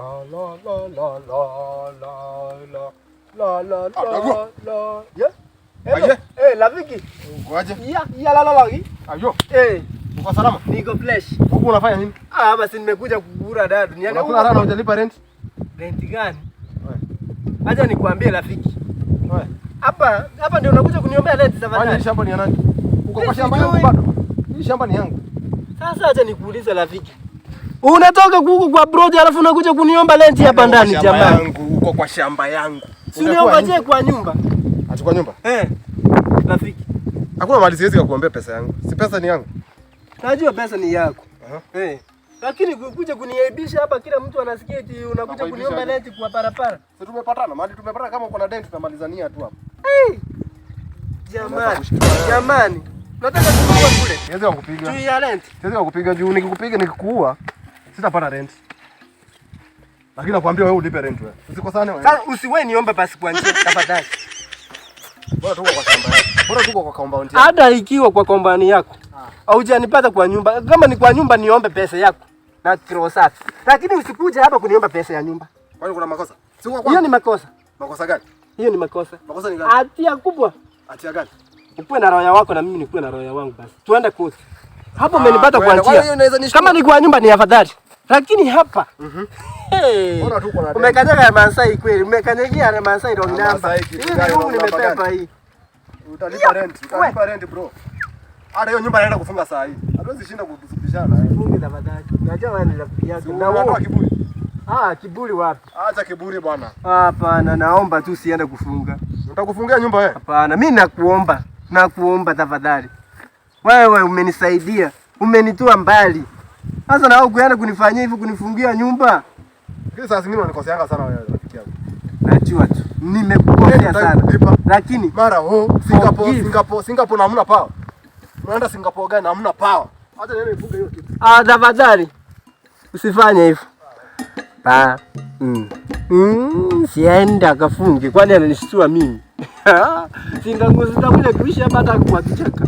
La la la la la la la la la la la. Yeah. Hello. Eh, Rafiki. Ukoaje? Ya, ya la la la. Ayo. Eh, Uko salama? Niko fresh. Huku unafanya nini? Ah, basi nimekuja kukura dada duniani. Unakula raha na hujalipa rent? Rent gani? Acha nikwambie rafiki. Wewe. Hapa hapa ndio unakuja kuniombea rent Kwani tafadhali. shamba ni ya nani? Uko kwa Mimi shamba yangu sijui. bado? Hii shamba ni yangu. Sasa acha nikuulize rafiki. Unatoka huku kwa broad alafu unakuja kuniomba rent hapa ndani Shamba jamani. yangu, uko kwa shamba yangu. Si uniongoje kwa nyumba? Ati kwa nyumba? Eh. Rafiki, Hakuna mali siwezi kukuombea pesa yangu. Si pesa ni yangu. najua pesa ni yako. Aha. Eh. Lakini kuja kuniaibisha hapa kila mtu anasikia eti unakuja Nakuaibisha kuniomba aje? rent kwa barabara. Si tumepatana, mali tumepatana kama uko na deni tunamalizania tu hapa. Hey! Jamani, jamani. Nataka kukuwa kule. Siwezi kukupiga. Juu ya rent. Siwezi kukupiga juu nikikupiga nikikuua sitapata rent. Lakini nakwambia wewe ulipe rent wewe. Usikosane wewe. Sasa usiwe niombe basi kwa njia tafadhali. Bora tuko kwa shamba yako. Bora tuko kwa compound yako. Hata ikiwa kwa kompani yako. Haujanipata kwa nyumba. Kama ni kwa nyumba niombe pesa yako. Na kilo safi. Lakini usikuje hapa kuniomba pesa ya nyumba. Kwani kuna makosa? Si uko Hiyo kwa ni makosa. makosa gani? Hiyo ni makosa. Makosa ni gani? Hatia kubwa. Hatia gani? Ukuwe na roho wako na mimi nikuwe na roho wangu basi. Tuende koti. Hapo umenipata kwa kwenda. Kwani njia. hiyo inaweza nishtua? Kama ni kwa nyumba ni afadhali. Lakini hapa. Hey. Bora tuko na deni. Umekanyaga ya Maasai kweli. Umekanyagia ya Maasai wrong Ya number. Maasai kitu Hii gani, ni rungu wrong number nimepepa gani? hii. Utalipa rent, utalipa rent bro. Hata hiyo nyumba naenda kufunga saa hii. Hatuwezi shinda kubishana na wewe. Funge tafadhali. Najua wewe ni rafiki yako. Si Na unatoa wewe. kiburi. Ah, kiburi wapi? Acha kiburi bwana. Hapana, naomba tu usiende kufunga. Nitakufungia nyumba wewe. Hapana, mi nakuomba, nakuomba tafadhali. Wewe umenisaidia, umenitoa mbali. Sasa na wewe kuenda kunifanyia hivi, kunifungia nyumba. Lakini saa zingine unanikoseanga sana wewe rafiki yangu. Najua tu nimekukosea Nataka sana, kulipa. lakini Mara ho Singapore, Forgive. Singapore, Singapore na hamna power. Unaenda Singapore gani na hamna power? Acha niende nifunge hiyo kitu. ah, tafadhali usifanye hivyo. Pa. Mm. Sienda akafunge, kwani ananishtua mimi? Singangu zitakuja kuisha hapa hata kwa kichaka.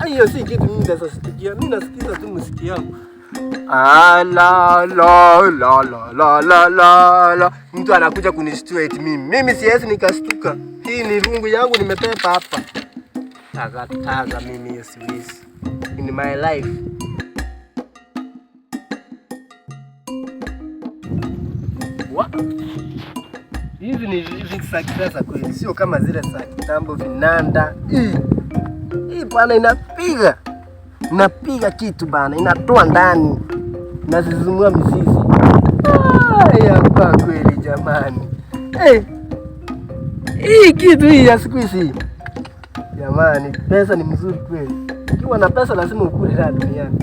Hiyo si kitu mimi sasa sikia. Mimi nasikiza tu muziki yangu. Ah, la la la la la la la la. Mtu anakuja kunishtua eti mimi. Mimi siwezi nikastuka. Hii ni rungu yangu nimepepa hapa. Taga taga mimi hiyo siwezi. In my life. Wa. Hizi ni hizi za kisasa kweli, sio kama zile za kitambo vinanda. Hii. Hii bwana inapiga. Inapiga kitu bana, inatoa ndani. Nasizumua mizizi. Ah, ya kwa kweli jamani. Eh. Hii kitu hii ya siku hizi. Jamani, pesa ni mzuri kweli. Ukiwa na pesa lazima ukule raha duniani.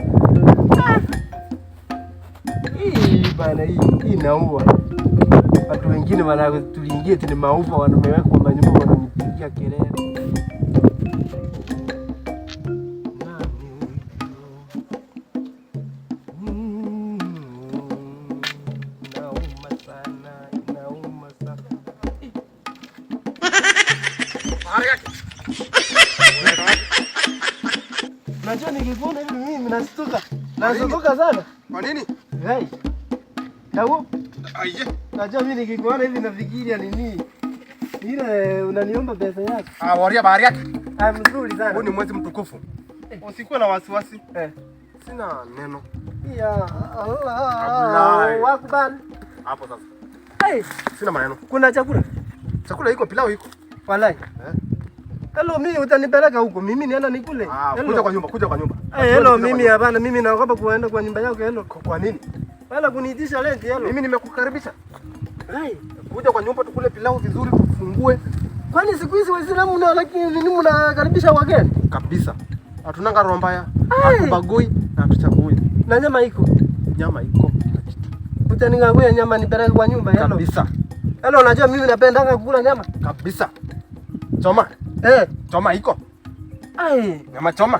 Ah. Hii bana hii inaua. Watu wengine wanatuliingia eti ni maufa wamewekwa manyumba wananipigia kelele. Nani huyu? Inauma sana, inauma sana. Najua nikikuona hivi mimi nastuka. Nastuka sana. Kwa nini? Hey. Dawo, Aiye. najua mimi nikikuona hivi nafikiria nini? Ile unaniomba pesa yako. Ah, waria bahari yake. Ah, mzuri sana. Huu ni mwezi mtukufu. Usikuwe na wasiwasi. Eh. Sina neno. Ya Allah. Abdullah. Akbar. Hapo sasa. Hey, Sina maneno. kuna chakula? Chakula iko, pilau iko. Walai. Eh? Hello, mimi utanipeleka huko. Mimi nienda nikule. Ah, Hello. kuja kwa nyumba, kuja kwa nyumba. Eh, hello, mimi hapana, mimi naogopa kuenda kwa nyumba yako hello. Kwa nini? Wala kuniitisha rent hello. Mimi nimekukaribisha. Hey. Kuja kwa nyumba tukule pilau vizuri, tufungue Kwani siku hizi Waislamu na lakini nini mnakaribisha wageni? kabisa. Hatunanga roho mbaya, Ai. hatubagui na hatuchagui. Na nyama iko. Nyama iko kila kitu. Utanigawie nyama nipeleke kwa nyumba hello. Kabisa. Hello, unajua mimi napendanga kukula nyama. Kabisa. Choma, Eh. choma iko. Ai, Nyama choma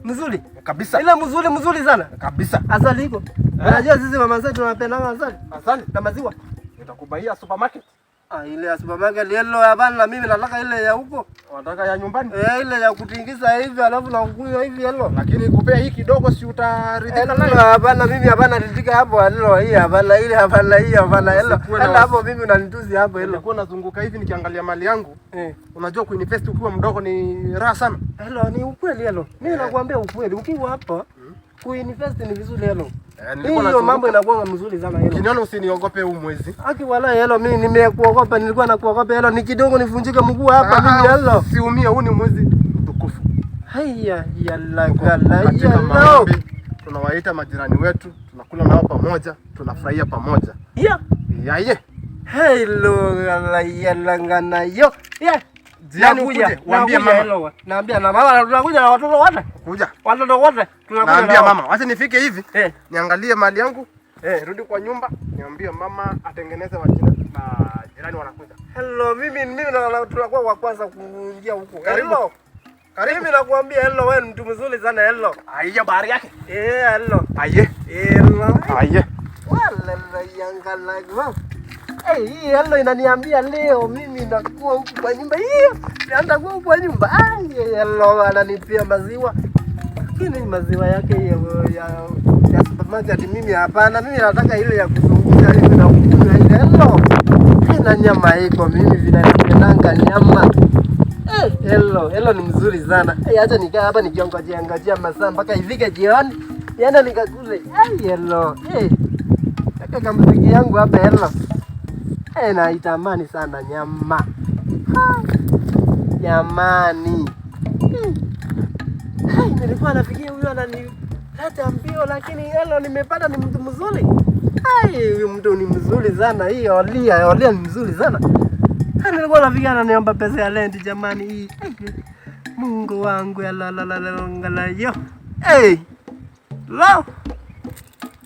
mzuri. kabisa. Ile mzuri mzuri sana. Kabisa. Asali iko. Eh? Unajua sisi mama zetu tunapendanga asali Asali na maziwa. nitakubaia supermarket. Ah, ile ya supermarket yellow hapana, mimi nataka ile ya huko. Unataka ya nyumbani? Eh, ile ya kutingiza hivi alafu na kukunywa hivi yellow. Lakini kupea hii kidogo si utaridhika Hello, nayo? hapana, mimi hapana ridhika hapo hello, hii hapana, ile hapana, hii hapana, hello. Usikuwe na Hello hapo mimi unanitusi hapo hello. Nilikuwa nazunguka hivi nikiangalia mali yangu. Eh. Unajua kuinvest ukiwa mdogo ni raha sana. Hello, ni ukweli hello. Mimi nakwambia ukweli, ukiwa hapa kuinvest ni vizuri hello. Eh, nilikuwa Hiyo mambo nazunguka. inakuwa mzuri sana hello. Ukiniona usiniogope huu mwezi. Aki wala hello, mimi nimekuogopa, nilikuwa nakuogopa hello, ni kidogo nivunjike mguu hapa mimi hello. Siumie, huu ni mwezi mtukufu. Haya yalla gala Katika yalla. maombi tunawaita majirani wetu, tunakula nao pamoja, tunafurahia pamoja. Ya. Yaye. Hello gala yalla ngana yo. Ya. Jiani Nakuja, ukuje, waambie nakuja, mama. hello. Naambia na mama tunakuja na watoto wote. Kuja. Watoto wote tunakuja. Naambia nao. mama, wacha nifike hivi. Eh. Niangalie mali yangu. Eh. Rudi kwa nyumba, niambie mama atengeneze majirani wanakuja. Hello, mimi tunakuwa wa kwanza kuingia huko. Karibu. Hello. Karibu. Mimi nakuambia hello, wewe ni mtu mzuri sana hello. Aiye bahari yake. Eh, hello. Aiye. Hello. Aiye. Wala la yanga la wow. Eh, hii hello inaniambia leo mimi nakuwa huku kwa nyumba hiyo. Naanza kuwa huku kwa nyumba. Ai, hello ananipia maziwa. Lakini maziwa yake ya supermarket mimi hapana. Mimi nataka ile ya kuzungusha hivi na kukunywa ile hello. Na nyama iko mimi vile napendanga nyama. Eh, hello, hello ni mzuri sana. Eh, acha nikaa hapa nikiongojea ngojea masaa mpaka ifike jioni. Niende nikakule. Ai, hello. Eh. Kaka kamziki yangu hapa hello. Eh, naitamani sana nyama. Ha. Jamani. Eh. Hai, nilikuwa nafikia huyu ananileta mbio lakini hello nimepata ni mtu mzuri. Ai, huyu mtu ni mzuri sana. Hii Olia, Olia ni mzuri sana. Hai, nilikuwa nafikia ananiomba pesa ya rent jamani hii. Ai, Mungu wangu ya la la la la la la yo. Hey. Lo.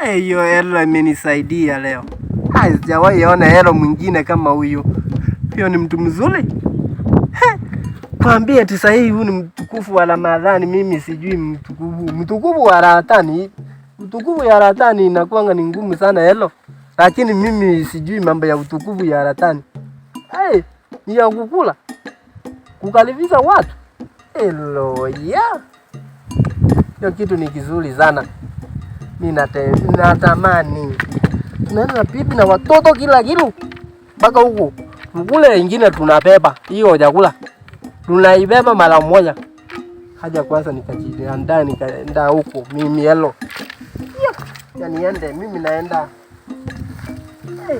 Eh, hiyo hela imenisaidia leo. Ai, sijawahi ona hela mwingine kama huyu. Hiyo ni mtu mzuri. He. Kwambie ati sasa hivi huyu ni mtukufu wa Ramadhani, mimi sijui mtukufu. Mtukufu wa Ramadhani, mtukufu ya Ramadhani inakuanga ni ngumu sana helo. Lakini mimi sijui mambo ya utukufu ya Ramadhani. Hey, ni ya kukula. Kukaribisha watu. Hello, yeah. Hiyo kitu ni kizuri sana. Mimi natamani. Tunaenda na bibi na watoto kila kitu. Mpaka huko. Kule ingine tunabeba hiyo chakula. Tunaibeba mara moja. Haja kwanza nikajiandaa nikaenda huko mimi hello. Yeah. Ya niende mimi naenda. Hey.